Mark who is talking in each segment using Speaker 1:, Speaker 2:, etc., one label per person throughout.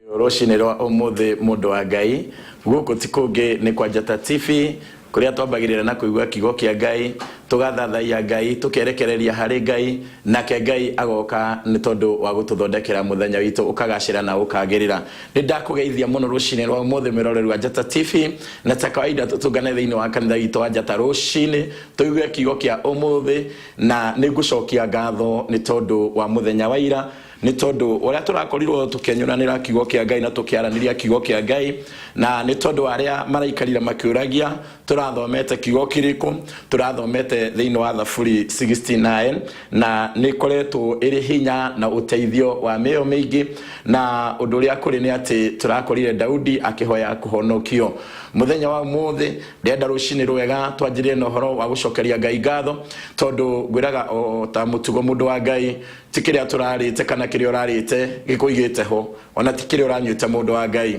Speaker 1: Rũcinĩ rwa ũmũthĩ, mũndũ wa Ngai, gũkũ ti kũngĩ nĩ kwa Njata TV, kũrĩa twambagĩrĩra na kũigua kiugo kĩa Ngai, tũgathathaiya Ngai, tũkerekereria harĩ Ngai, nake Ngai agoka nĩ tondũ wa gũtũthondekera mũthenya witũ ũkagacĩra na ũkagĩrĩra. Nĩ ndakũgeithia mũno rũcinĩ rwa ũmũthĩ, mwĩroreri wa Njata TV, na ta kawaida tũtũngane thĩinĩ wa kanitha witũ wa Njata rũcinĩ tũigue kiugo kĩa ũmũthĩ, na nĩ ngũcokia ngatho nĩ tondũ wa mũthenya wa ira, nĩ tondũ ũrĩa tũrakorirwo tũkĩenyũranĩra kiugo kĩa Ngai na tũkĩaranĩria kiugo kĩa Ngai, na nĩ tondũ arĩa maraikarire makĩũragia tũrathomete kiugo kĩrĩkũ, tũrathomete thĩinĩ wa Thaburi 69, na nĩ ĩkoretwo ĩrĩ hinya na ũteithio wa mĩoyo mĩingĩ. Na ũndũ ũrĩa kũrĩ nĩ atĩ tũrakorire Daudi akĩhoya kũhonokio. Mũthenya wa ũmũthĩ ndĩrenda rũcinĩ rwega twanjĩrĩre na ũhoro wa gũcokeria Ngai ngatho, tondũ ngwĩraga o ta mũtugo, mũndũ wa Ngai, ti kĩrĩa tũrarĩte kana kĩrĩa ũrarĩte gĩkũigĩte ho, ona ti kĩrĩa ũranyuĩte, mũndũ wa Ngai.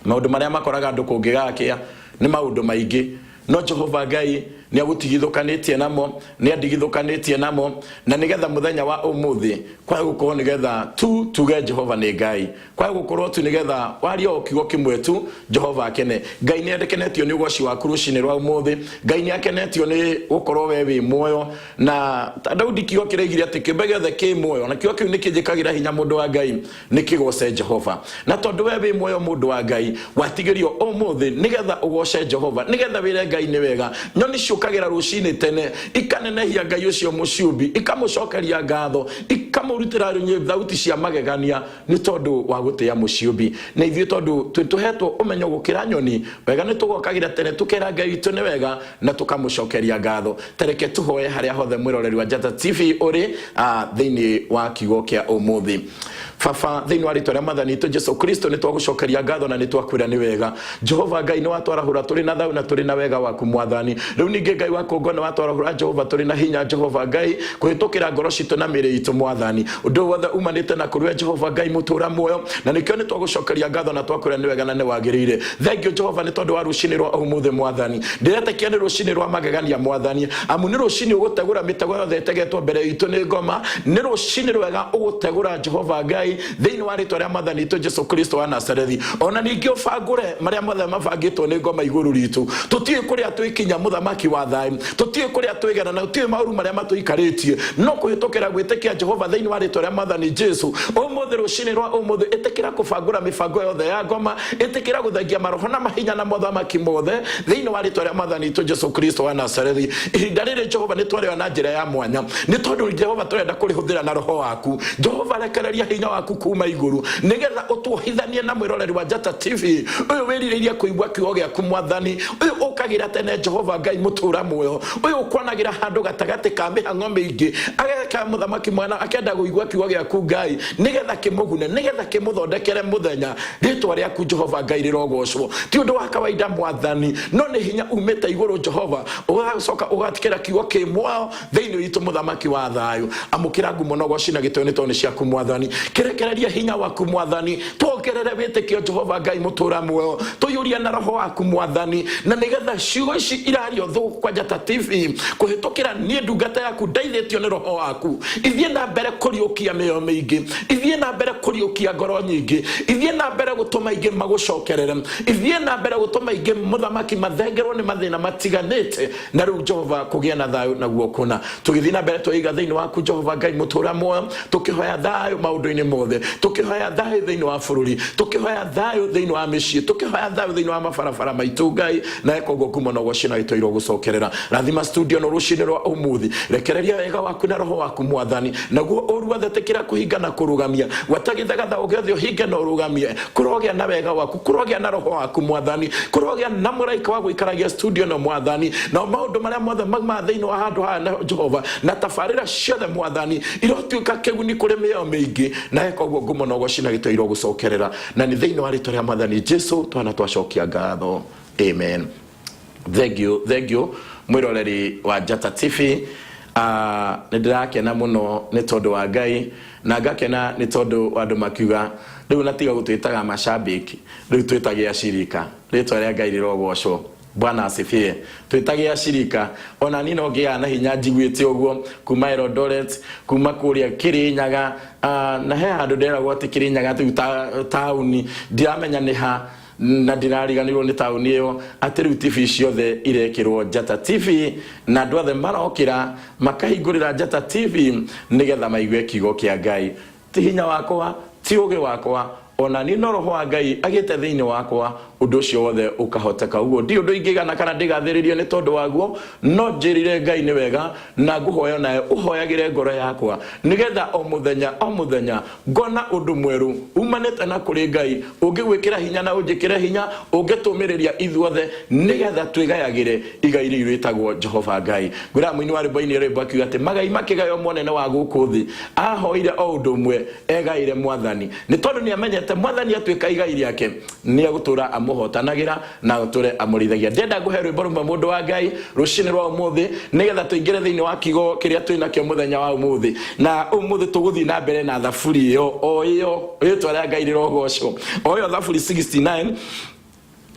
Speaker 1: Maũndũ marĩa makoraga andũ kũngĩgakĩa nĩ maũndũ maingĩ, no Jehova Ngai nĩ agũtigithũkanĩtie namo, nĩ andigithũkanĩtie namo, na nĩgetha mũthenya wa ũmũthĩ kwae gũkorwo nĩgetha tu tuge Jehova nĩ Ngai, kwae gũkorwo tu nĩgetha waria o kiugo kĩmwe tu Jehova akene. Ngai nĩ akenetio nĩ ũgoci waku rũcinĩ rwa ũmũthĩ. Ngai nĩ akenetio nĩ gũkorwo we wĩ muoyo, na ta Daudi kiugo kĩraigire atĩ kĩũmbe gĩothe kĩ muoyo, na kiugo kĩu nĩ kĩnjĩkagĩra hinya, mũndũ wa Ngai, nĩ kĩgoce Jehova. Na tondũ we wĩ muoyo, mũndũ wa Ngai, watigĩrio ũmũthĩ nĩgetha ũgoce Jehova, nĩgetha wĩre Ngai nĩ wega. Nyoni ciũkagĩra rũcinĩ tene ikanenehia Ngai ũcio mũciũmbi, ikamũcokeria ngatho, ikamũrutĩra thauti cia magegania nĩ tondũ wa gũtĩa mũciũmbi. Na ithuĩ tondũ twĩ tũhetwo ũmenyo gũkĩra nyoni, wega nĩ tũgokagĩra tene tũkera Ngai witũ nĩ wega na tũkamũcokeria ngatho. Tareke tũhoe harĩa hothe mwĩroreri wa Njata TV ũrĩ thĩinĩ wa kiugo kĩa ũmũthĩ. Baba, thĩinĩ wa rĩtwa rĩa Mwathani witũ Jesu Kristo, nĩ twagũcokeria ngatho na nĩ twakwĩra nĩ wega. Jehova Ngai, nĩ watwarahũra tũrĩ na thayũ na tũrĩ na wega waku, Mwathani. Rĩu ningĩ Ngai wa kũngo, nĩ watwarahũra Jehova tũrĩ na hinya, Jehova Ngai, kũhĩtũkĩra ngoro citũ na mĩĩrĩ itũ, Mwathani. Ũndũ wothe umanĩte na kũrĩ we, Jehova Ngai mũtũra muoyo, na nĩkĩo nĩ twagũcokeria ngatho na twakwĩra nĩ wega na nĩ wagĩrĩire. Thengiũ Jehova nĩ tondũ wa rũcinĩ rwa ũmũthĩ, Mwathani. Ndĩretĩkia nĩ rũcinĩ rwa magegania, Mwathani, amu nĩ rũcinĩ ũgũtegũra mĩtego yothe ĩtegetwo mbere itũ nĩ ngoma. Nĩ rũcinĩ rwega ũgũtegũra, Jehova Ngai, thĩinĩ wa rĩtwa rĩa Mwathani witũ Jesu Kristo wa Nazarethi. Ona ningĩ ũbangũre marĩa mothe mabangĩtwo nĩ ngoma igũrũ ritũ. Tũtiũĩ kũrĩa twĩkinya, mũthamaki wa thayũ, tũtiũĩ kũrĩa twĩgera na tũtiũĩ maũru marĩa matũikarĩtie, no kũhĩtũkĩra gwĩtĩkia Jehova thĩinĩ wa rĩtwa rĩa Mwathani Jesu, ũmũthĩ, rũcinĩ rwa ũmũthĩ, ĩtĩkĩra kũbangũra mĩbango yothe ya ngoma, ĩtĩkĩra gũthengia maroho na mahinya na mothamaki mothe thĩinĩ wa rĩtwa rĩa Mwathani witũ Jesu Kristo wa Nazarethi. Ihinda rĩrĩ, Jehova, nĩ twarĩoya na njĩra ya mwanya, nĩ tondũ Jehova tũrenda kũrĩhũthĩra na roho waku. Jehova, rekereria hinya waku kuma igũrũ nĩgetha ũtuohithanie na mwĩroreri wa Njata TV ũyũ wĩrirĩirie kũigua kiugo gĩaku, Mwathani, ũyũ ũkagĩra tene, Jehova Ngai mũtũra muoyo, ũyũ ũkwanagĩra handũ gatagatĩ ka mĩhang'o mĩingĩ, ageka mũthamaki mwana akenda kũigua kiugo gĩaku, Ngai, nĩgetha kĩmũgune, nĩgetha kĩmũthondekere mũthenya. Rĩtwa rĩaku, Jehova Ngai, rĩrogocwo. Ti ũndũ wa kawaida, Mwathani, no nĩ hinya umĩte igũrũ, Jehova, ũgacoka ũgatikĩra kiugo kĩ muoyo thĩinĩ witũ. Mũthamaki wa thayũ, amũkĩra ngumo na ũgoci na gĩtĩo, nĩ tondũ nĩ ciaku, Mwathani. Kĩrekereria hinya waku, Mwathani, tuongerere wĩtĩkio, Jehova Ngai mũtũra muoyo, tũiyũrie na roho waku, Mwathani, na nĩgetha ciugo ici irario kwa Njata TV kũhĩtũkĩra niĩ ndungata yaku ndeithĩtio nĩ roho waku ithiĩ na mbere kũriũkia mĩoyo mĩingĩ, ithiĩ na mbere kũriũkia ngoro nyingĩ, ithiĩ na mbere gũtũma ingĩ magũcokerere, ithiĩ na mbere gũtũma ingĩ, mũthamaki, mathengerwo nĩ mathĩna matiganĩte, na rĩu Jehova kũgĩa na thayũ naguo kũna. Tũgĩthiĩ na mbere tweiga thĩinĩ waku, Jehova Ngai mũtũra muoyo, tũkĩhoya thayũ maũndũ-inĩ mothe, tũkĩhoya thayũ thĩinĩ wa bũrũri, tũkĩhoya thayũ thĩinĩ wa mĩciĩ, tũkĩhoya thayũ thĩinĩ wa mabarabara maitũ, Ngai, na koguo ngumo na ũgoci na gĩtũirwo gũcokerera. Rathima studio no rũcinĩ rwa ũmũthĩ, rekereria wega waku na roho waku, Mwathani, naguo ũru wothe tĩkĩra kũhinga na kũrũgamia. Gwata gĩthagatha o gĩothe ũhinge na ũrũgamie. Kũrogĩa na wega waku, kũrogĩa na roho waku, Mwathani, kũrogĩa na mũraika wa gũikaragia studio no, Mwathani, nao maũndũ marĩa mothe maumaga thĩinĩ wa handũ haha na Jehova na tabarĩra ciothe, Mwathani, irotuĩka kĩguni kũrĩ mĩoyo mĩingĩ. Na koguo ngumo na ũgoci na gĩtũirwo gũcokerera, na nĩ thĩinĩ wa rĩtwa rĩa Mwathani Jesu twana twacokia ngatho, amen. Thank you, thank you, mwĩroreri wa Njata TV. Nĩ ndĩrakena mũno nĩ tondũ wa Ngai, na ngakena nĩ tondũ wa andũ makiuga rĩu na tiga gũtwĩtaga mashabiki, rĩu twĩtage acirika. Rĩtwa rĩa Ngai rĩrogocwo. Bwana asifiwe. Twĩtage acirika ona niĩ no ngĩaga na hinya njiguĩte ũguo kuma Eldoret, kuma kũrĩa Kĩrĩnyaga, na he handũ nderagwo atĩ Kĩrĩnyaga rĩu taũni ndiramenya nĩ ha na ndĩrariganĩrwo nĩ taũni ĩyo, atĩ rĩu TV ciothe irekĩrwo Njata TV na andũ othe marokĩra makahingũrĩra Njata TV nĩgetha maigue kiugo kĩa Ngai. Ti hinya wakwa, ti ũũgĩ wakwa, o na niĩ no Roho wa Ngai agĩte thĩinĩ wakwa, ũndũ ũcio wothe ũkahoteka. Ũguo ndirĩ ũndũ ingĩgana kana ndĩgathĩrĩrie nĩ tondũ waguo, no njĩrire Ngai nĩ wega, na ngũhoya o nawe ũhoyagĩre ngoro yakwa, nĩ getha o mũthenya o mũthenya ngona ũndũ mwerũ umanĩte na kũrĩ Ngai, ũngĩgwĩkĩra hinya na ũnjĩkĩre hinya, ũngĩtũmĩrĩria ithuothe, nĩ getha twĩgayagĩre igai rĩu rĩtagwo Jehova Ngai. Ngwĩraga mũini wa rwĩmbo ainire rwĩmbo akiuga atĩ magai makĩgaywo monene wa gũkũ thĩ, ahoire o ũndũ ũmwe, egaĩre Mwathani. Nĩ tondũ nĩ amenyete Mwathani atuĩka igai rĩake, nĩ egũtũra amũhotanagĩra na atũre amũrĩithagia. Ndĩrenda ngũhe rwĩmbo rũmwe mũndũ wa Ngai rũcinĩ rwa ũmũthĩ, nĩgetha tũingĩre thĩinĩ wa kiugo kĩrĩa twĩ nakĩo mũthenya wa ũmũthĩ. Na ũmũthĩ tũgũthiĩ na mbere na thaburi ĩyo o ĩyo, rĩtwa rĩa Ngai rĩrogocwo, o ĩyo thaburi 69,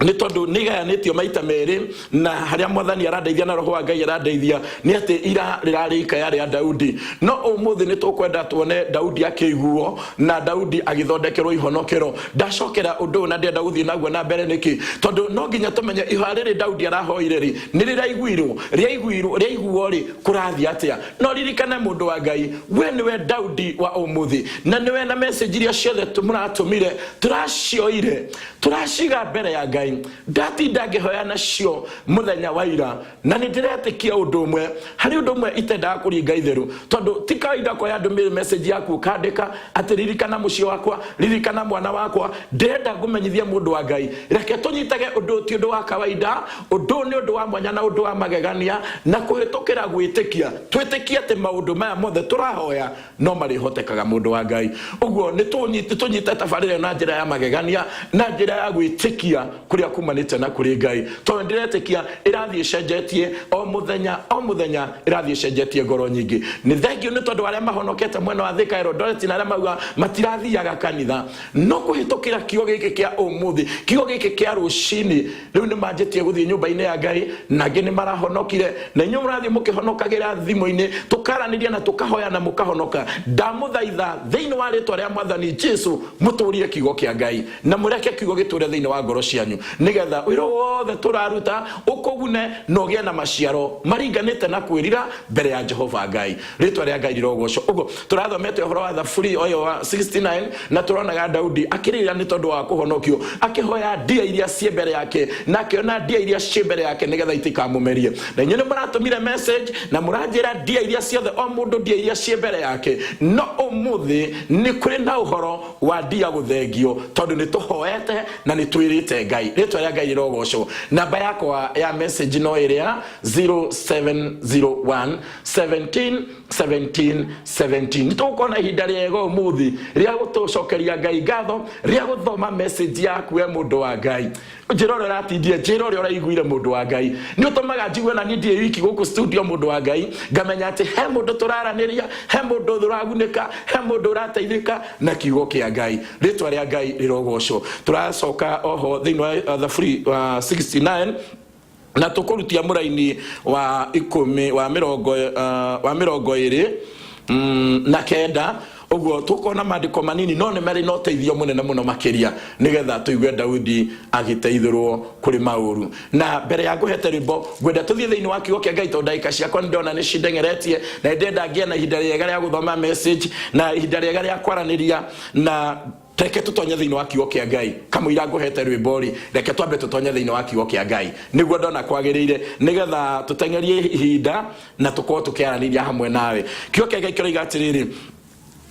Speaker 1: nĩ tondũ nĩ igayanĩtio maita merĩ, na harĩa Mwathani arandeithia na Roho wa Ngai arandeithia nĩ atĩ ira rĩrarĩ ikaya rĩa Daudi, no ũmũthĩ nĩ tũkwenda tuone Daudi akĩiguo na Daudi agĩthondekerwo ihonokero. Ndacokera ũndũ ũyũ na ndĩrenda gũthiĩ naguo na mbere nĩkĩ? Tondũ no nginya tũmenye ihoya rĩrĩ Daudi arahoire rĩ, nĩ rĩraiguirwo? Rĩaiguirwo, rĩaiguo rĩ, kũrathiĩ atĩa? No ririkane mũndũ wa Ngai, we nĩwe Daudi wa ũmũthĩ, na nĩwe na message iria ciothe mũratũmire tũracioire tũraciga mbere ya Ngai. Ndatinda ngĩhoya nacio mũthenya wa ira, na nĩ ndĩretĩkia ũndũ ũmwe, harĩ ũndũ ũmwe itendaga kũringa itheru, tondũ ti kawaida kuoya ndũmĩrĩri message yaku ũkandĩka atĩ ririkana mũciĩ wakwa, ririkana mwana wakwa. Ndĩrenda ngũmenyithie mũndũ wa Ngai, reke tũnyitage ũndũ ũyũ ti ũndũ wa kawaida, ũndũ ũyũ nĩ ũndũ wa mwanya na ũndũ wa magegania, na kũhĩtũkĩra gwĩtĩkia, twĩtĩkie atĩ maũndũ maya mothe tũrahoya no marĩhotekaga mũndũ wa Ngai. Ũguo nĩ tũnyite tabarĩra ĩyo na njĩra ya magegania, na njĩra ya gwĩtĩkia kũrĩa kumanĩte na kũrĩ Ngai, tondũ ndĩretĩkia ĩrathiĩ ĩcenjetie o mũthenya o mũthenya, ĩrathiĩ ĩcenjetie ngoro nyingĩ. Nĩ thengiũ nĩ tondũ arĩa mahonokete mwena wa Thika, Eldoret na arĩa mauga matirathiaga kanitha, no kũhĩtũkĩra kiugo gĩkĩ kĩa ũmũthĩ, kiugo gĩkĩ kĩa rũcinĩ, rĩu nĩ manjĩtie gũthiĩ nyũmba-inĩ ya Ngai, na angĩ nĩ marahonokire, na inyuĩ mũrathiĩ mũkĩhonokagĩra thimũ-inĩ, tũkaranĩria na tũkahoya na mũkahonoka. Ndamũthaitha thĩinĩ wa rĩtwa rĩa Mwathani Jesu, mũtũrie kiugo kĩa Ngai na mũreke kiugo gĩtũre thĩinĩ wa ngoro cianyu, nĩgetha wĩra wothe tũraruta ũkũgune na ũgĩe na maciaro maringanĩte na kwĩrira mbere ya Jehova Ngai. Rĩtwa rĩa Ngai rĩrogocwo. Ũguo tũrathomete ũhoro wa thaburi ũyũ wa 69, na tũronaga Daudi akĩrĩra nĩ tondũ wa kũhonokio, akĩhoya ndia iria ciĩ mbere yake, na akĩona ndia iria ciĩ mbere yake nĩgetha itikamũmerie. Na inyuĩ nĩ mũratũmire message na mũranjĩra ndia iria ciothe, o mũndũ ndia iria ciĩ mbere yake. No ũmũthĩ nĩ kũrĩ na ũhoro wa ndia gũthengio, tondũ nĩ tũhoete na nĩ twĩrĩte Ngai. Rĩtwa rĩa Ngai rĩrogocwo. Namba yakwa ya message no ĩrĩa 0701 17 17 17. Nĩ tũgũkorwo na ihinda rĩega ũmũthĩ rĩa gũtũcokeria Ngai ngatho, rĩa gũthoma message yaku we mũndũ wa Ngai. Njĩra ũrĩa ũratindia, njĩra ũrĩa ũraiguire mũndũ wa Ngai. Nĩ ũtũmaga njigue na niĩ ndirĩ wiki gũkũ studio mũndũ wa Ngai, ngamenya atĩ he mũndũ tũraranĩria, he mũndũ ũragunĩka, he mũndũ ũrateithĩka na kiugo kĩa Ngai. Rĩtwa rĩa Ngai rĩrogocwo. Tũracoka oho thĩinĩ wa thaburi wa 69, na tũkũrutia mũraini wa ikũmi wa mĩrongo wa mĩrongo ĩrĩ na kenda. Ũguo tũkona maandĩko manini, no nĩ marĩ na ũteithio mũnene mũno makĩria, nĩgetha tũigue Daudi agĩteithũrwo kũrĩ maũru. Na mbere ya ngũhete rwĩmbo, ngwenda tũthiĩ thĩinĩ wa kiugo kĩa Ngai, tondũ ndagĩka ciakwa nĩ ndona nĩ cindengeretie, na nĩ ndĩrenda ngĩe na ihinda rĩega rĩa gũthoma message na ihinda rĩega rĩa kwaranĩria. Na reke tũtonye thĩinĩ wa kiugo kĩa Ngai. Kamũira ngũhete rwĩmbo rĩ, reke twambe tũtonye thĩinĩ wa kiugo kĩa Ngai, nĩguo ndona kwagĩrĩire, nĩgetha tũteng'erie ihinda na tũkorwo tũkĩaranĩria hamwe nawe. Kiugo kĩa Ngai kĩroiga atĩrĩrĩ,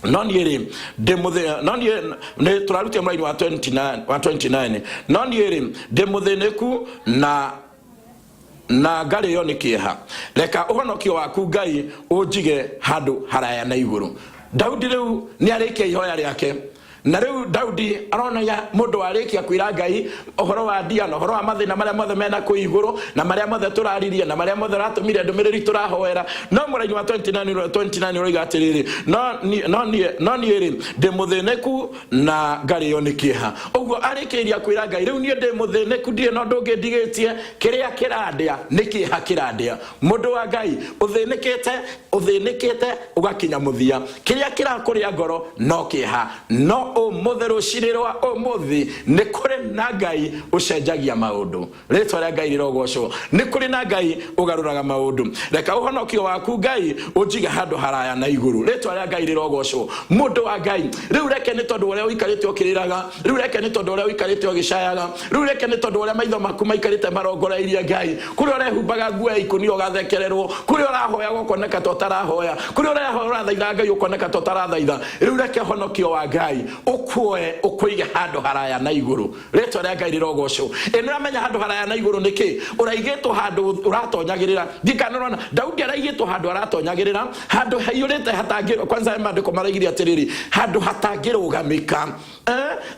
Speaker 1: no niĩ rĩ ndĩ mũthĩ, no niĩ nĩ tũrarutia mũraini wa 29, wa 29, no niĩ rĩ ndĩ mũthĩnĩku na ngarĩo nĩ kĩeha, reka ũhonokio waku Ngai ũnjige handũ haraya na igũrũ. Daudi rĩu nĩ arĩkia ihoya rĩake. Na rĩu Daudi aronania mũndũ warĩkia kwĩra Ngai ũhoro wa ndia na ũhoro wa mathĩna marĩa mothe mena kũu igũrũ na marĩa mothe tũraririe na marĩa mothe ũratũmire ndũmĩrĩri tũrahoera. No mũraini wa 29 29 ũroiga atĩrĩrĩ, no niĩ no niĩ no niĩ rĩ, ndĩ mũthĩnĩku na ngarĩo nĩ kĩeha. Ũguo arĩkĩrĩria kwĩra Ngai, rĩu niĩ ndĩ mũthĩnĩku, ndirĩ na ũndũ ũngĩ ndigĩtie, kĩrĩa kĩrandĩa nĩ kĩeha kĩrandĩa. Mũndũ wa Ngai ũthĩnĩkĩte, ũthĩnĩkĩte ũgakinya mũthia, kĩrĩa kĩrakũrĩa ngoro no kĩeha. No ũmũthĩ, rũcinĩ rwa ũmũthĩ, nĩ kũrĩ na Ngai ũcenjagia maũndũ. Rĩtwa rĩa Ngai rĩrogocwo. Nĩ kũrĩ na Ngai ũgarũraga maũndũ. Reka ũhonokio waku Ngai ũnjige handũ haraya na igũrũ. Rĩtwa rĩa Ngai rĩrogocwo. Mũndũ wa Ngai, rĩu reke nĩ tondũ ũrĩa ũikarĩte ũkĩrĩraga, rĩu reke nĩ tondũ ũrĩa ũikarĩte ũgĩcayaga, rĩu reke nĩ tondũ ũrĩa maitho maku maikarĩte marongoreirie Ngai, kũrĩa ũrehumbaga nguo ya ikũnia ũgathekererwo, kũrĩa ũrahoyaga ũkoneka ta ũtarahoya, kũrĩa ũrahoya ũrathaitha Ngai ũkoneka ta ũtarathaitha, rĩu reke ũhonokio wa Ngai ũkuoe ũkũige handũ haraya na igũrũ. Rĩtwa rĩa Ngai rĩrogocwo. Ĩ nĩ ũramenya handũ haraya na igũrũ nĩ kĩ? Ũraigĩtwo handũ ũratonyagĩrĩra. Ndikana ũrona Daudi araigĩtwo handũ aratonyagĩrĩra, handũ haiyũrĩte hatangĩ, kwanza he maandĩko maraigire atĩrĩrĩ, handũ hatangĩrũgamĩka.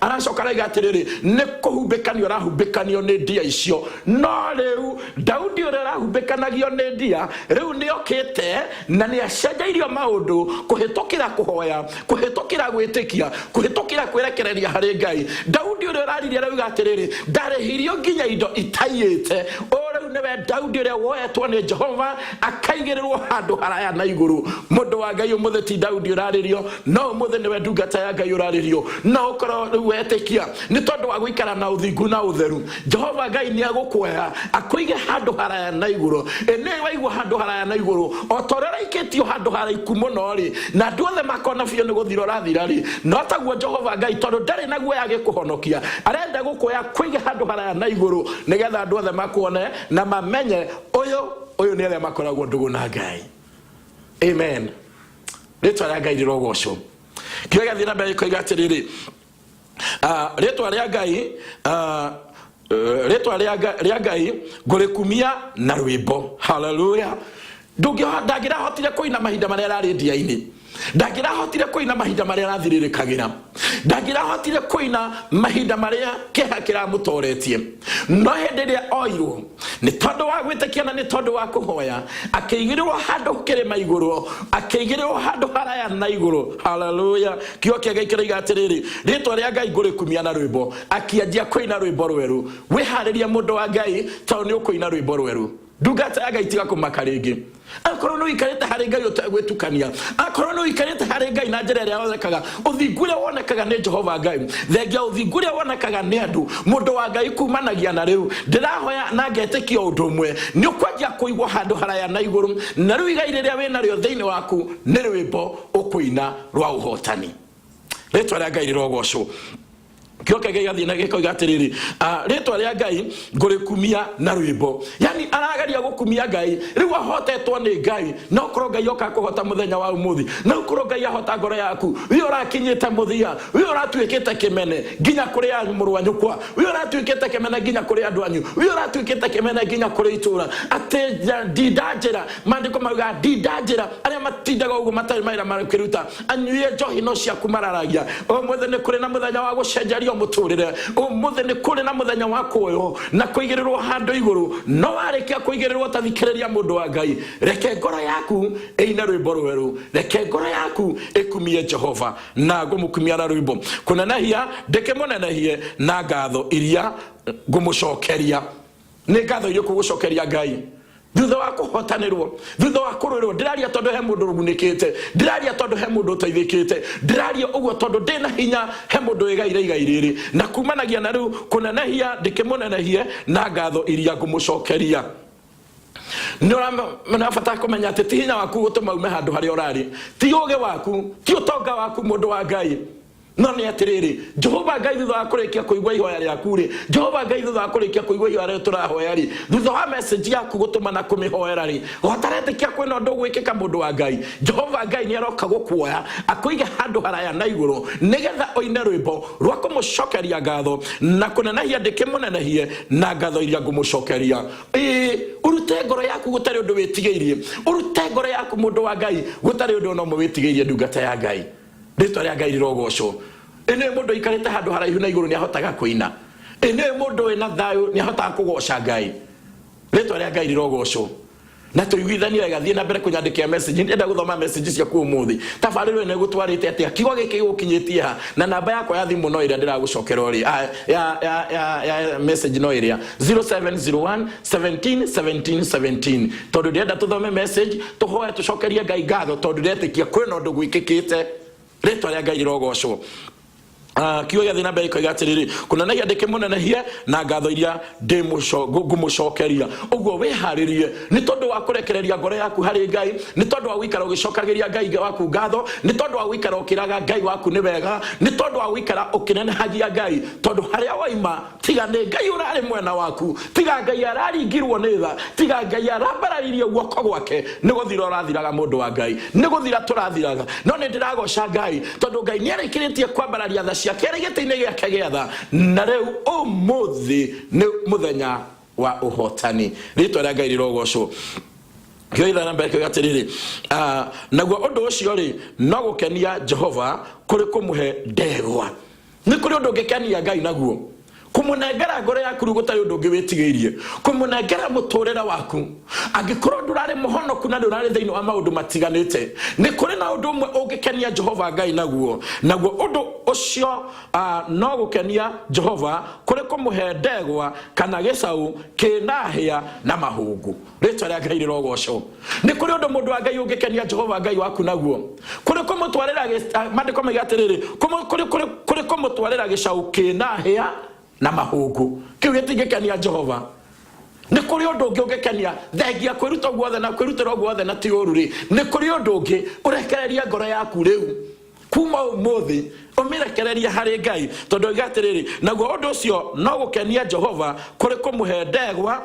Speaker 1: Aracoka araiga atĩrĩrĩ, nĩ kũhumbĩkanio arahumbĩkanio nĩ ndia icio. No rĩu Daudi ũrĩa ũrahumbĩkanagio nĩ ndia rĩu nĩ okĩte na nĩ acenjeirio maũndũ kũhĩtũkĩra kũhoya, kũhĩtũkĩra gwĩtĩkia, kũhĩtũkĩra kwĩrekereria harĩ Ngai. Daudi ũrĩa ũraririe arauga atĩrĩrĩ, ndarĩhirio nginya indo itaiyĩte. Ũyũ rĩu nĩwe Daudi ũrĩa woetwo nĩ Jehova akaigĩrĩrwo handũ haraya na igũrũ. Mũndũ wa Ngai, ũmũthĩ ti Daudi ũrarĩrio, no ũmũthĩ nĩwe ndungata ya Ngai ũrarĩrio. No ũkorwo rĩu wetĩkia nĩ tondũ wa gũikara na ũthingu na ũtheru, Jehova Ngai nĩ egũkuoya akũige handũ haraya na igũrũ. Ĩ nĩ waigua handũ haraya na igũrũ, o ta ũrĩa ũraikĩtio handũ haraiku mũno rĩ, na andũ othe makona biũ nĩ gũthira ũrathira rĩ, no taguo Jehova Ngai, tondũ ndarĩ na guoya agĩkũhonokia, arenda gũkuoya akũige handũ haraya na igũrũ, nĩgetha andũ othe makuone na mamenye ũyũ ũyũ nĩ arĩa makoragwo ndũgũ na Ngai. Amen. Rĩtwa rĩa Ngai rĩrogocwo. Kĩo gĩathiĩ na mbere gĩkoiga atĩrĩrĩ, rĩtwa rĩa Ngai, rĩtwa rĩa Ngai ngũrĩkumia na rwĩmbo. Haleluya. Ndangĩrahotire kũina mahinda marĩa ararĩ ndia-inĩ, ndangĩrahotire kũina mahinda marĩa arathirĩrĩkagĩra, ndangĩrahotire kũina mahinda marĩa kĩeha kĩramũtoretie, no hĩndĩ ĩrĩa oirwo nĩ tondũ wa gwĩtĩkia na nĩ tondũ wa kũhoya, akĩigĩrĩrwo handũ kĩrĩma igũrũ, akĩigĩrĩrwo handũ haraya na igũrũ. Haleluya. Kiugo kĩa Ngai kĩroiga atĩrĩrĩ, rĩtwa rĩa Ngai ngũrĩkumia na rwĩmbo. Akĩanjia kũina rwĩmbo rwerũ. Wĩharĩrie mũndũ wa Ngai, tondũ nĩ ũkũina rwĩmbo rwerũ. Ndungata ya Ngai, tiga kũmaka rĩngĩ. Akorwo nĩ ũikarĩte harĩ Ngai ũtegwĩtukania, akorwo nĩ ũikarĩte harĩ Ngai na njĩra ĩrĩa yonekaga, ũthingu ũrĩa wonekaga nĩ Jehova Ngai, thengia ũthingu ũrĩa wonekaga nĩ andũ, mũndũ wa Ngai kumanagia na rĩu ndĩrahoya na ngetĩkia ũndũ ũmwe, nĩ ũkwanjia kũigwo handũ haraya na igũrũ, na rĩu igai rĩrĩa wĩ narĩo thĩinĩ waku nĩ rwĩmbo ũkũina rwa ũhotani. Rĩtwa rĩa Ngai rĩrogocwo. Kĩo kĩa Ngai gĩgathiĩ na gĩkoiga atĩrĩrĩ, rĩtwa rĩa Ngai ngũrĩkumia na rwĩmbo. Yani arageria gũkumia Ngai, rĩu ahotetwo nĩ Ngai. No korwo Ngai oka kũhota mũthenya wa ũmũthĩ, no korwo Ngai ahota ngoro yaku, we ũrakinyĩte mũthia, we ũratuĩkĩte kĩmene nginya kũrĩ mũrũ wa nyũkwa, we ũratuĩkĩte kĩmene nginya kũrĩ andũ anyu, we ũratuĩkĩte kĩmene nginya kũrĩ itũra, atĩ ndinda njĩra. Maandĩko maugaga ndinda njĩra, arĩa matindaga ũguo matarĩ mawĩra makĩruta, anyuire njohi no ciaku mararagia. Ũmũthĩ nĩ kũrĩ na mũthenya wa gũcenjerio mũtũrĩre, ũmũthĩ nĩ kũrĩ na mũthenya wa kuoywo na kũigĩrĩrwo handũ igũrũ. No warĩkia kũigĩrĩrwo, ta thikĩrĩria mũndũ wa Ngai, reke ngoro yaku ĩine rwĩmbo rwerũ, reke ngoro yaku ĩkumie Jehova, na ngũmũkumia na rwĩmbo. Kũnenehia ndĩkĩmũnenehie na ngatho iria ngũmũcokeria. Nĩ ngatho irĩkũ gũcokeria Ngai thutha wa kũhotanĩrwo, thutha wa kũrũĩrwo? Ndĩraria tondũ he mũndũ ũgunĩkĩte, ndĩraria tondũ he mũndũ ũteithĩkĩte, ndĩraria ũguo tondũ ndĩna hinya, he mũndũ wĩgaire igai rĩrĩ. Na kumanagia na rĩu kũnenehia ndĩkĩmũnenehie na ngatho iria ngũmũcokeria. Nĩ ũrabatara kũmenya atĩ ti hinya waku gũtũma ume handũ harĩa ũrarĩ, ti ũgĩ waku, ti ũtonga waku, mũndũ wa Ngai, no nĩ atĩrĩrĩ, Jehova Ngai thutha wa kũrĩkia kũigua ihoya rĩaku rĩ, Jehova Ngai thutha wa kũrĩkia kũigua ihoya rĩrĩa tũrahoya rĩ, thutha wa message yaku gũtũma na kũmĩhoera rĩ, ũtaretĩkia kwĩna ũndũ ũgwĩkĩka, mũndũ wa Ngai, Jehova Ngai nĩ aroka gũkuoya akũige handũ haraya na igũrũ, nĩgetha ũine rwĩmbo rwa kũmũcokeria ngatho na kũnenehia ndĩkĩmũnenehie na ngatho iria ngũmũcokeria. Ĩĩ, ũrute ngoro yaku gũtarĩ ũndũ wĩtigĩirie, ũrute ngoro yaku mũndũ wa Ngai gũtarĩ ũndũ ona ũmwe wĩtigĩirie, ndungata ya Ngai. Rĩtwa rĩa Ngai rĩrogocwo. Ĩ nĩ mũndũ aikarĩte handũ haraihu na igũrũ nĩ ahotaga kũina. Ĩ nĩ mũndũ wĩna thayũ nĩ ahotaga kũgoca Ngai. Rĩtwa rĩa Ngai rĩrogocwo. Na tũiguithanie wega, thiĩ na mbere kũnyandĩkĩra message. Ndĩrenda gũthoma message ciaku ũmũthĩ. Tabarĩra ĩno ĩgũtwarĩte atĩa? Kiugo gĩkĩ gĩgũkinyĩtie ha? Na namba yakwa ya thimũ no ĩrĩa ndĩragũcokera ũrĩ ya ya ya ya message no ĩrĩa 0701 17 17 17, tondũ ndĩrenda tũthome message, tũhoe, tũcokerie Ngai ngatho, tondũ ndĩretĩkia kwĩna ũndũ gwĩkĩkĩte. Rĩtwa rĩa Ngai rĩrogocwo. Kiugo gĩathiĩ na mbere gĩkoiga atĩrĩrĩ, kũnenehia ndĩkĩmũnenehie na ngatho iria ngũmũcokeria. Ũguo wĩharĩrie nĩ tondũ wa kũrekereria ngoro yaku harĩ Ngai, nĩ tondũ wa gũikara ũgĩcokagĩria Ngai waku ngatho, nĩ tondũ wa gũikara ũkĩraga Ngai waku nĩ wega, nĩ tondũ wa gũikara ũkĩnenehagia Ngai, tondũ harĩa waima, tiga nĩ Ngai ũrarĩ mwena waku, tiga Ngai araringirwo nĩ tha, tiga Ngai arambararirie guoko gwake, nĩ gũthira ũrathiraga. Mũndũ wa Ngai, nĩ gũthira tũrathiraga. No nĩ ndĩragoca Ngai tondũ Ngai nĩ arĩkĩrĩtie kwambararia tha ciake arĩ gĩtĩ-inĩ gĩake gĩa tha, na rĩu ũmũthĩ nĩ mũthenya wa ũhotani. Rĩtwa rĩa Ngai rĩrogocwo. Kĩo ithana mbere kĩo atĩrĩrĩ, naguo ũndũ ũcio rĩ, no gũkenia Jehova kũrĩ kũmũhe ndegwa. Nĩ kũrĩ ũndũ ũngĩkenia Ngai naguo, kũmũnengera ngoro yaku rĩu gũtarĩ ũndũ ũngĩ wĩtigĩirie, kũmũnengera mũtũrĩre waku. Angĩkorwo ndũrarĩ mũhonoku na ndũrarĩ thĩinĩ wa maũndũ matiganĩte, nĩ kũrĩ na ũndũ ũmwe ũngĩkenia Jehova Ngai naguo. Naguo ũndũ ũcio no gũkenia Jehova kũrĩ kũmũhe ndegwa kana gĩcaũ kĩna hĩa na mahũngũ. Rĩtwa rĩa Ngai rĩrogocwo. Nĩ kũrĩ ũndũ, mũndũ wa Ngai, ũngĩkenia Jehova Ngai waku naguo, kũrĩ kũmũtwarĩra maandĩko maiga atĩrĩrĩ, kũrĩ kũmũtwarĩra gĩcaũ kĩna hĩa na mahũngũ. Kĩu gĩtingĩkenia Jehova. Nĩ kũrĩ ũndũ ũngĩ ũngĩkenia, thengia kwĩruta guothe na kwĩrutĩra guothe na ti ũru rĩ, nĩ kũrĩ ũndũ ũngĩ ũrekereria ngoro yaku rĩu kuma ũmũthĩ, ũmĩrekererie harĩ Ngai, tondũ oiga atĩrĩrĩ, naguo ũndũ ũcio no gũkenia Jehova kũrĩ kũmũhe ndegwa.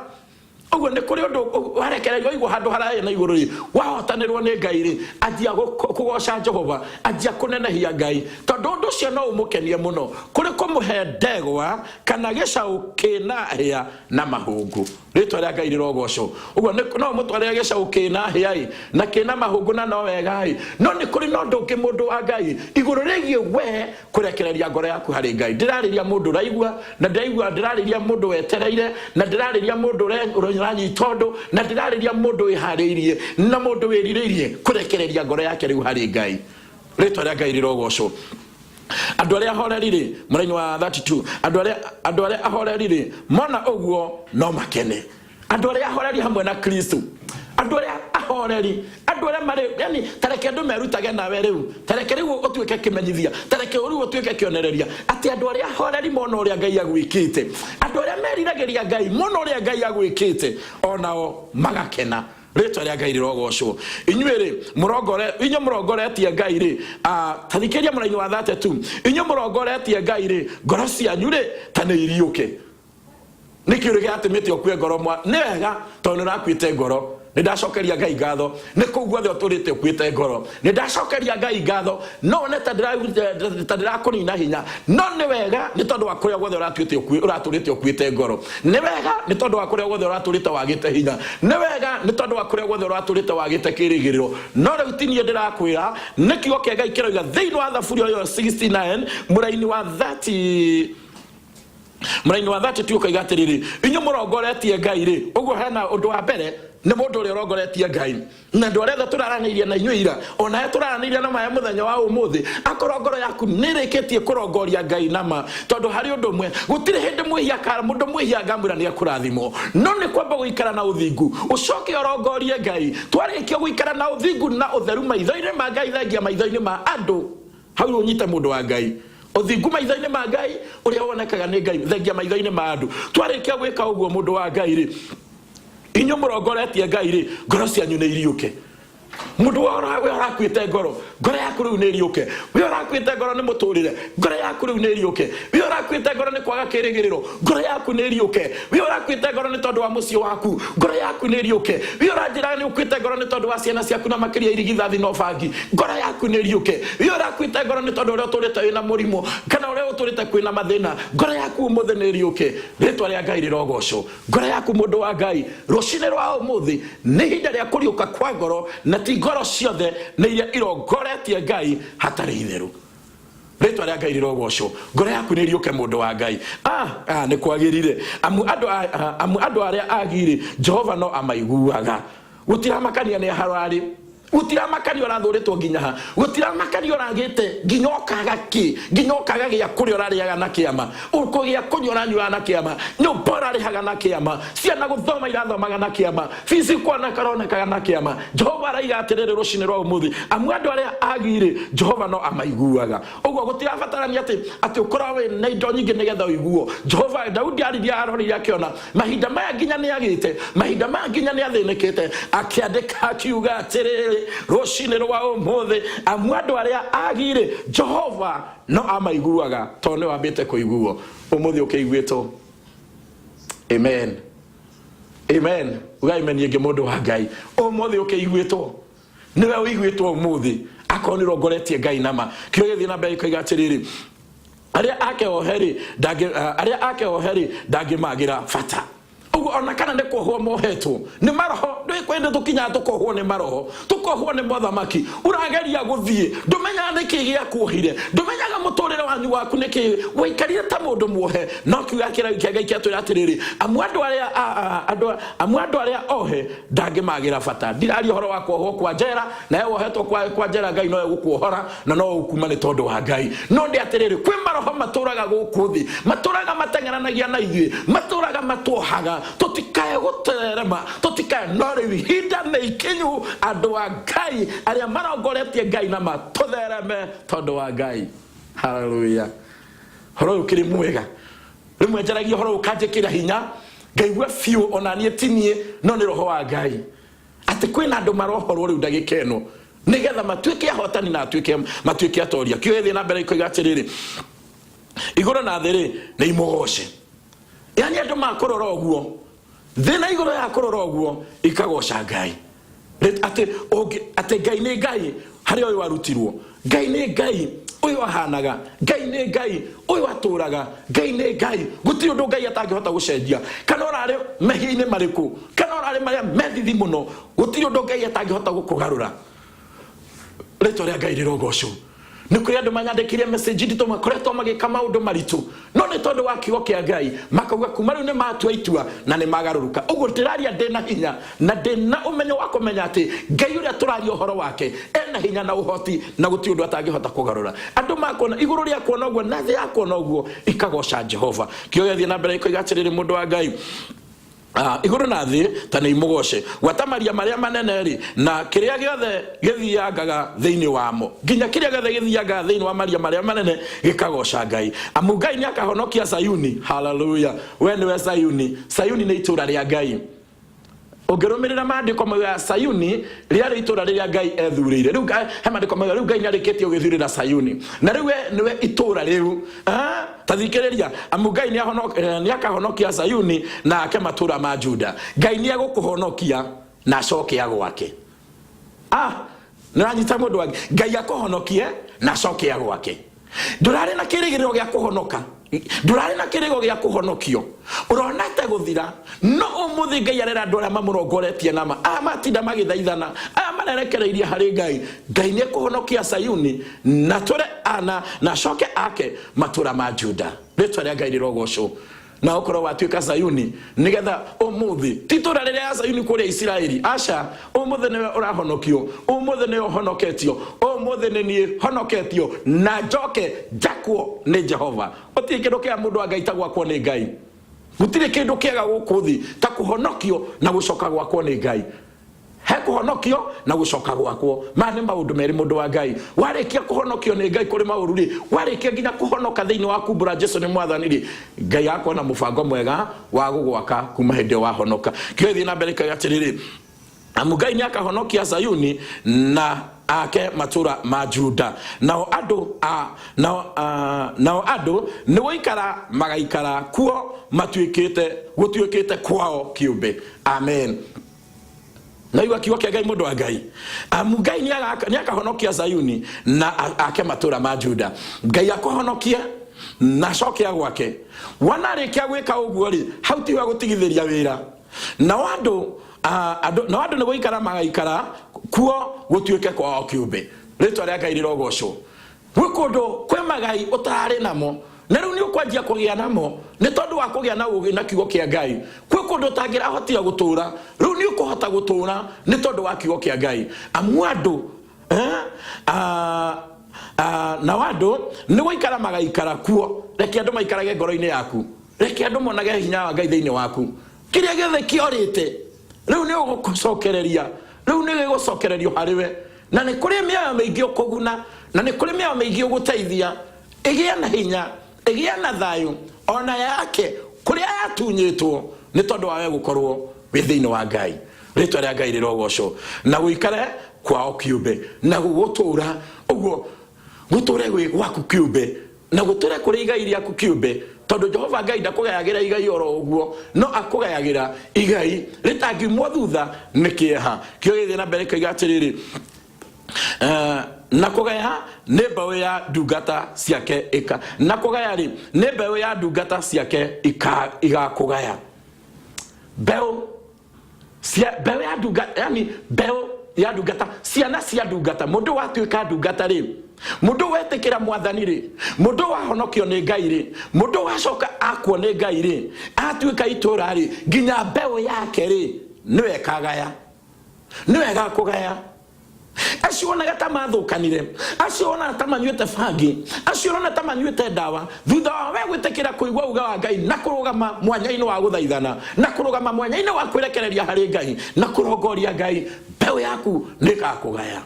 Speaker 1: Ũguo nĩ kũrĩ ũndũ warekererio ũigwo handũ haraya na igũrũ rĩ, wahotanĩrwo nĩ Ngai rĩ, anjia kũgoca Jehova, anjia kũnenehia Ngai, tondũ ũndũ ũcio no ũmũkenie mũno kũrĩ kũmũhe ndegwa kana gĩcaũ kĩna hĩa na mahũngũ. Rĩtwa rĩa Ngai rĩrogocwo. Ũguo no ũmũtwarĩre gĩcaũ kĩna hĩa ĩ na kĩna mahũngũ na no wega ĩ, no nĩ kũrĩ na ũndũ ũngĩ, mũndũ wa Ngai, igũrũ rĩgiĩ we kũrekereria ngoro yaku harĩ Ngai. Ndĩrarĩria mũndũ ũraigua, na ndĩraigua ndĩrarĩria mũndũ wetereire, na ndĩrarĩria mũndũ ũranyita ũndũ, na ndĩrarĩria mũndũ wĩharĩirie na mũndũ wĩrirĩirie kũrekereria ngoro yake rĩu harĩ Ngai. Rĩtwa rĩa Ngai rĩrogocwo. Andũ arĩa ahoreri rĩ, mũraini wa 32, andũ arĩa ahoreri rĩ, mona ũguo no makene. Andũ arĩa ahoreri hamwe na Kristo, andũ arĩa ahoreri, andũ arĩa marĩ, yani tareke andũ merutage nawe rĩu, tareke rĩu ũtuĩke kĩmenyithia, tareke rĩu ũtuĩke kĩonereria atĩ andũ arĩa ahoreri mona ũrĩa Ngai agwĩkĩte, andũ arĩa meriragĩria Ngai mona ũrĩa Ngai agwĩkĩte, onao magakena. Rĩtwa rĩa Ngai rĩrogocwo. Inyuĩ rĩ, mũrongore, inyuĩ mũrongoretie Ngai rĩ, tathikĩria mũraini wa 32, inyuĩ mũrongoretie Ngai rĩ, ngoro cianyu rĩ ta nĩ iriũke. Nĩ kĩũrĩ gĩatũmĩte ũkue ngoro? Mwa nĩ wega, tondũ nĩ ũrakuĩte ngoro. Nĩ ndacokeria Ngai ngatho nĩ kũu guothe ũtũrĩte ũkuĩte ngoro. Nĩ ndacokeria Ngai ngatho. No one ta ndĩrakũnina hinya, no nĩ wega nĩ tondũ wa kũrĩa guothe ũratũrĩte ũkuĩte ngoro. Nĩ wega nĩ tondũ wa kũrĩa guothe ũratũrĩte wagĩte hinya. Nĩ wega nĩ tondũ wa kũrĩa guothe ũratũrĩte wagĩte kĩrĩgĩrĩro. No rĩu ti niĩ ndĩrakwĩra, nĩ kiugo kĩa Ngai kĩroiga thĩinĩ wa Thaburi ĩyo 69 mũraini wa 30, mũraini wa 32, ũkoiga atĩrĩrĩ, inyuĩ mũrongoretie Ngai rĩ. Ũguo hena ũndũ wa mbere, nĩ mũndũ ũrĩa ũrongoretie Ngai. Na andũ arĩa othe tũraranĩirie na inyuĩ ira, ona arĩa tũraranĩirie na maĩ mũthenya wa ũmũthĩ, akorwo ngoro yaku nĩ ĩrĩkĩtie kũrongoria Ngai nama, tondũ harĩ ũndũ ũmwe, gũtirĩ hĩndĩ mwĩhia mũndũ mwĩhia ngamwĩra nĩ ekũrathimwo, no nĩ kwamba gũikara na ũthingu, ũcoke ũrongorie Ngai. Twarĩkia gũikara na ũthingu na ũtheru maitho-inĩ ma Ngai, thengia maitho-inĩ ma andũ, hau ũnyite, mũndũ wa Ngai, ũthingu maitho-inĩ ma Ngai ũrĩa wonekaga nĩ Ngai, thengia maitho-inĩ ma andũ. Twarĩkia gwĩka ũguo, mũndũ wa Ngai rĩ, inyuĩ mũrongoretie Ngai rĩ, ngoro cianyu nĩ iriũke. Mũndũ we ũrakuĩte ngoro, ngoro yaku rĩu nĩ ĩriũke. We ũrakuĩte ngoro nĩ mũtũrĩre, ngoro yaku rĩu nĩ ĩriũke. We ũrakuĩte ngoro nĩ kwaga kĩrĩgĩrĩro, ngoro yaku nĩ ĩriũke. We ũrakuĩte ngoro nĩ tondũ wa mũciĩ waku, ngoro yaku nĩ ĩriũke. We ũranjĩra nĩ ũkuĩte ngoro nĩ tondũ wa ciana ciaku na makĩria irigithathi no bangi, ngoro yaku nĩ ĩriũke. We ũrakuĩte ngoro nĩ tondũ ũrĩa ũtũrĩte wĩna mũrimũ kana ũrĩa ũtũrĩte kwĩna mathĩna, ngoro yaku ũmũthĩ nĩ ĩriũke. Rĩtwa rĩa Ngai rĩrogocwo. Ngoro yaku, mũndũ wa Ngai, rũcinĩ rwa ũmũthĩ nĩ ihinda rĩa kũriũka kwa ngoro, na ti ngoro ciothe, nĩ iria irongoretie Ngai hatarĩ itherũ. Rĩtwa rĩa Ngai rĩrogocwo. Ngoro yaku nĩ ĩriũke, mũndũ wa Ngai. Ah, ah, nĩ kwagĩrire. Amu andũ a- amu andũ arĩa agirĩ, Jehova no amaiguaga. Gũtiramakania nĩ hararĩ, gũtiramakania ũrathũrĩtwo nginya ha, gũtiramakania ũragĩte nginya ũkaga kĩ, nginya ũkaga gĩa kũrĩa ũrarĩaga na kĩama, ũkũgĩa kũnyua ũranyuaga na kĩama, nyũmba ũrarĩhaga na kĩama, ciana gũthoma irathomaga na kĩama, bici kuona karonekaga na kĩama. Jehova araiga atĩrĩrĩ rũcinĩ rwa ũmũthĩ, amu andũ arĩa agirĩ, Jehova no amaiguaga. Ũguo gũtirabatarania atĩ ũkorwo wĩ na indo nyingĩ nĩgetha ũiguo Jehova. Daudi aririe, arorire, akĩona mahinda maya nginya nĩ agĩte, mahinda maya nginya nĩ athĩnĩkĩte, akĩandĩka akiuga atĩrĩrĩ rũcinĩ rwa ũmũthĩ, amu andũ arĩa agirĩ, Jehova no amaiguaga. Tondũ nĩ wambĩte kũiguo, ũmũthĩ ũkĩiguĩtwo. Amen, amen. Uga amen ĩngĩ, mũndũ wa Ngai. Ũmũthĩ ũkĩiguĩtwo, nĩwe ũiguĩtwo ũmũthĩ, akorwo nĩ ũrongoretie Ngai nama. Kĩo gĩthiĩ na mbere gĩkoiga atĩrĩrĩ, arĩa ake ohe-rĩ, arĩa ake ohe-rĩ, ndangĩmagĩra bata. Ũguo ona kana nĩ kuohwo mohetwo nĩ maroho, ndũĩ kwĩ tũkinyaga tũkohwo nĩ maroho, tũkohwo nĩ mothamaki. Ũrageria gũthiĩ, ndũmenyaga nĩkĩ gĩakuohire, ndũmenyaga mũtũrĩre wanyu waku nĩkĩ waikarire ta mũndũ muohe. No kiuga kĩrĩa kĩa Ngai kĩatwĩra atĩrĩrĩ, amu andũ arĩa amu andũ arĩa ohe ndangĩmagĩra bata. Ndiraria ũhoro wa kuohwo kwa njera, nawe wohetwo kwa njera, Ngai no egũkuohora na no ũkuma nĩ tondũ wa Ngai. No ndĩ atĩrĩrĩ, kwĩ maroho matũraga gũkũ thĩ, matũraga mateng'eranagia na ithuĩ, matũraga matuohaga tũtikae gũterema, tũtikae. No rĩu ihinda nĩ ikinyu, andũ a Ngai arĩa marongoretie Ngai na matũthereme tondũ wa Ngai. Haleluya! Ũhoro ũyũ ũkĩrĩ mwega. Rĩmwe njaragia ũhoro ũkanjĩkĩra hinya, ngaigua biũ ona niĩ ti niĩ, no nĩ roho wa Ngai, atĩ kwĩna andũ marohorwo rĩu ndagĩka ĩno nĩgetha matuĩke ahotani na matuĩke atoria. Kĩo gĩthiĩ na mbere ikoiga atĩrĩrĩ, igũrũ na thĩ rĩ, nĩ imũgoce. Yani andũ makũrora ũguo, thĩ na igũrũ ya kũrora ũguo ikagoca Ngai. Atĩ Ngai nĩ Ngai harĩa ũyũ arutirwo, Ngai nĩ Ngai ũyũ ahanaga, Ngai nĩ Ngai ũyũ atũraga, Ngai nĩ Ngai. Gũtirĩ ũndũ Ngai atangĩhota gũcenjia. Kana ũrarĩ mehia-inĩ marĩkũ, kana ũrarĩ marĩa methithi mũno, gũtirĩ ũndũ Ngai atangĩhota gũkũgarũra. Rĩtwa rĩa Ngai rĩrogocwo. Nĩ kũrĩ andũ manyandĩkĩire message nditũ, makoretwo magĩka maũndũ maritũ, no nĩ tondũ wa kiugo kĩa Ngai makauga kuma rĩu nĩ matua itua na nĩ magarũrũka. Ũguo ndĩraria ndĩna hinya na ndĩna ũmenyo wa kũmenya atĩ Ngai ũrĩa tũraria ũhoro wake ena hinya na ũhoti, na gũtirĩ ũndũ atangĩhota kũgarũra. Andũ makuona igũrũ rĩa kuona ũguo na thĩ ya kuona ũguo ikagoca Jehova. Kĩo gĩathiĩ na mbere ikoiga atĩrĩrĩ, mũndũ wa Ngai, igũrũ na thĩ ta nĩ imũgoce, gwata maria marĩa manene rĩ, na kĩrĩa gĩothe gĩthiangaga thĩinĩ wamo. Nginya kĩrĩa gĩothe gĩthiangaga thĩinĩ wa maria marĩa manene gĩkagoca Ngai. Amu Ngai nĩ akahonokia Sayuni. Haleluya! We nĩwe Sayuni. Sayuni nĩ itũũra rĩa Ngai. Ũngĩrũmĩrĩra maandĩko maugaga Sayuni rĩarĩ itũũra rĩrĩa Ngai ethurĩire. Rĩu he maandĩko maugaga rĩu Ngai nĩarĩkĩtie gũgĩthurĩra Sayuni, na rĩu we nĩwe itũũra rĩu. Ta thikĩrĩria, amu Ngai nĩakahonokia Sayuni na ake matũũra ma Juda. Ngai nĩegũkũhonokia na acoke agwake. Nĩũranyita, mũndũ wa Ngai? Akũhonokie na acoke agwake. Ndũrarĩ na kĩrĩgĩrĩro gĩa kũhonoka, ndũrarĩ na kĩrĩgo gĩa kũhonokio, ũrona te gũthira. No ũmũthĩ Ngai arera andũ arĩa mamũrongoretie nama, aya matinda magĩthaithana, aya marerekereirie harĩ Ngai. Ngai nĩ ekũhonokia Sayuni na tũre ana na acoke ake matũra ma Juda. Rĩtwa rĩa Ngai rĩrogocwo. Na ũkorwo watuĩka Sayuni nĩgetha ũmũthĩ ti itũũra rĩrĩa ya Sayuni kũrĩa Isiraeli, aca. Ũmũthĩ nĩwe ũrahonokio, ũmũthĩ nĩwe ũhonoketio, ũmũthĩ nĩ niĩ honoketio na njoke njakwo nĩ Jehova. Gũtirĩ kĩndũ kĩa mũndũ wa Ngai ta gwakwo nĩ Ngai. Gũtirĩ kĩndũ kĩega gũkũ thĩ ta kũhonokio na gũcoka gwakwo nĩ Ngai. He kũhonokio na gũcoka gwakwo, maya nĩ maũndũ merĩ, mũndũ wa Ngai. Warĩkia kũhonokio nĩ Ngai kũrĩ maũru rĩ, warĩkia nginya kũhonoka thĩinĩ wa kumbũra Jesu nĩ mwathani rĩ, Ngai agakorwo na mũbango mwega wa gũgwaka kuma hĩndĩ ĩyo wahonoka. Kĩo gĩthiĩ na mbere gĩkoiga atĩrĩrĩ, amu Ngai nĩ akahonokia Sayuni na ake matũra ma Juda, nao andũ a nao, a, nao andũ nĩ gũikara magaikara kuo matuĩkĩte gũtuĩkĩte kwao kĩũmbe. Amen. Naigua kiugo kĩa Ngai, mũndũ wa Ngai? Amu Ngai nĩ akahonokia Zayuni na ake matũra ma Juda. Ngai akũhonokie na acoke agwake. Wanarĩkia gwĩka ũguo rĩ, hau tiho agũtigithĩria wĩra. Nao andũ nao andũ nĩ gũikara magaikara kuo gũtuĩke kwao kĩũmbe. Rĩtwa rĩa Ngai rĩrogocwo. Gwĩ kũndũ kwĩ magai ũtararĩ namo, na rĩu nĩ ũkwanjia kũgĩa namo nĩ tondũ wa kũgĩa na ũũgĩ na kiugo kĩa Ngai. Kwĩ kũndũ ũtangĩrahotire gũtũũra, rĩu nĩ ũkũhota gũtũũra nĩ tondũ wa kiugo kĩa Ngai. Amu andũ eh, ah, ah, nao andũ nĩ gũikara magaikara kuo. Reke andũ maikarage ngoro-inĩ yaku, reke andũ monage hinya wa Ngai thĩinĩ waku. Kĩrĩa gĩothe kĩorĩte rĩu nĩ ũgũcokereria, rĩu nĩ gĩgũcokererio harĩ we. Na nĩ kũrĩ mĩoyo mĩingĩ ũkũguna, na nĩ kũrĩ mĩoyo mĩingĩ ũgũteithia. Ĩgĩe na hinya, ĩgĩe na thayũ, ona yake kũrĩa yatunyĩtwo, nĩ tondũ wa we gũkorwo wĩ thĩinĩ wa Ngai. Rĩtwa rĩa Ngai rĩrogocwo. Na gũikare kwao kĩũmbe, na gũgũtũra ũguo, gũtũre gwĩ gwaku kĩũmbe, na gũtũre kũrĩ igai rĩaku kĩũmbe, tondũ Jehova Ngai ndakũgayagĩra igai oro ũguo, no akũgayagĩra igai rĩtangiumwo thutha nĩ kĩeha. Kĩo gĩgĩthiĩ na mbere kĩoiga atĩrĩrĩ, na kũgaya nĩ mbeũ ya ndungata ciake ĩka, na kũgaya rĩ nĩ mbeũ ya ndungata ciake igakũgaya. Mbeũ cia mbeũ ya ndungata, yani mbeũ ya ndungata, ciana cia ndungata. Mũndũ watuĩka ndungata rĩ, mũndũ wetĩkĩra mwathani rĩ, mũndũ wahonokio nĩ Ngai rĩ, mũndũ wacoka akwo nĩ Ngai rĩ, atuĩka itũra rĩ, nginya mbeũ yake rĩ nĩwe ĩkagaya, nĩwe ĩgakũgaya. Acio wonaga ta mathũkanire, acio wonaga ta manyuĩte bangi, acio ũrona ta manyuĩte ndawa, thutha wa we gwĩtĩkĩra kũigua uga wa Ngai na kũrũgama mwanya-inĩ wa gũthaithana, na kũrũgama mwanya-inĩ wa kwĩrekereria harĩ Ngai, na kũrongoria Ngai, mbeũ yaku nĩ ĩgakũgaya.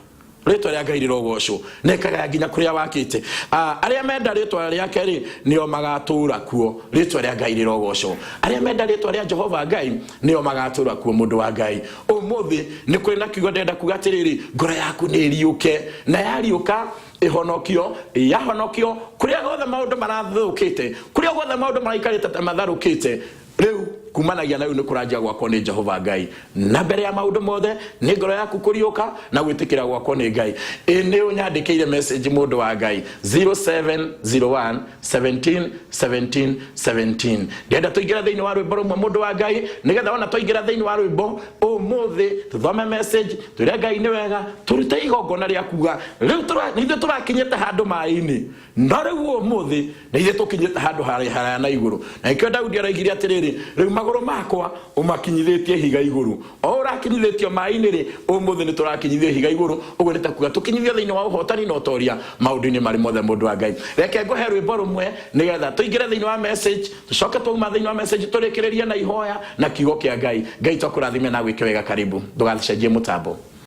Speaker 1: Rĩtwa rĩa Ngai rĩrogocwo. Na ĩkagaya nginya kũrĩa wakĩte. Arĩa menda rĩtwa rĩake rĩ, nĩo magatũũra kuo. Rĩtwa rĩa Ngai rĩrogocwo. Arĩa menda rĩtwa rĩa Jehova Ngai nĩo magatũũra kuo. Mũndũ wa Ngai, ũmũthĩ nĩ kũrĩ na kiugo ndĩrenda kuga atĩrĩrĩ, ngoro yaku nĩ ĩriũke, na yariũka ĩhonokio, yahonokio kũrĩa guothe maũndũ marathũkĩte, kũrĩa guothe maũndũ maraikarĩte ta matharũkĩte, rĩu kumanagia na rĩu nĩ kũranjia gwakwo nĩ Jehova Ngai. Na mbere ya maũndũ mothe nĩ ngoro yaku kũriũka na gwĩtĩkĩra gwakwo nĩ Ngai. Ĩ nĩ ũnyandĩkĩire message mũndũ wa Ngai 0701 17 17 17. Ndĩrenda tũingĩre thĩinĩ wa rwĩmbo rũmwe mũndũ wa Ngai, nĩgetha ona twaingĩra thĩinĩ wa rwĩmbo ũmũthĩ tũthome message, twĩre Ngai nĩ wega, tũrute igongona rĩa kuga rĩu nĩ ithuĩ tũrakinyĩte handũ maĩ-inĩ, no rĩu ũmũthĩ nĩ ithuĩ tũkinyĩte handũ harĩa haraya na igũrũ. Na nĩkĩo Daudi aroigire atĩrĩrĩ, rĩu magũrũ makwa ũmakinyithĩtie ihiga igũrũ. O ũrakinyithĩtio maĩ-inĩ rĩ, ũmũthĩ nĩ tũrakinyithio ihiga igũrũ. Ũguo nĩ ta kuga tũkinyithio thĩinĩ wa ũhotani na ũtoria maũndũ-inĩ marĩ mothe mũndũ wa Ngai. Reke ngũhe rwĩmbo rũmwe nĩgetha tũingĩre thĩinĩ wa message, tũcoke twauma thĩinĩ wa message tũrĩkĩrĩrie na ihoya na kiugo kĩa Ngai. Ngai twakũrathime na agwĩke wega. Karibu, ndũgacenjie mũtambo.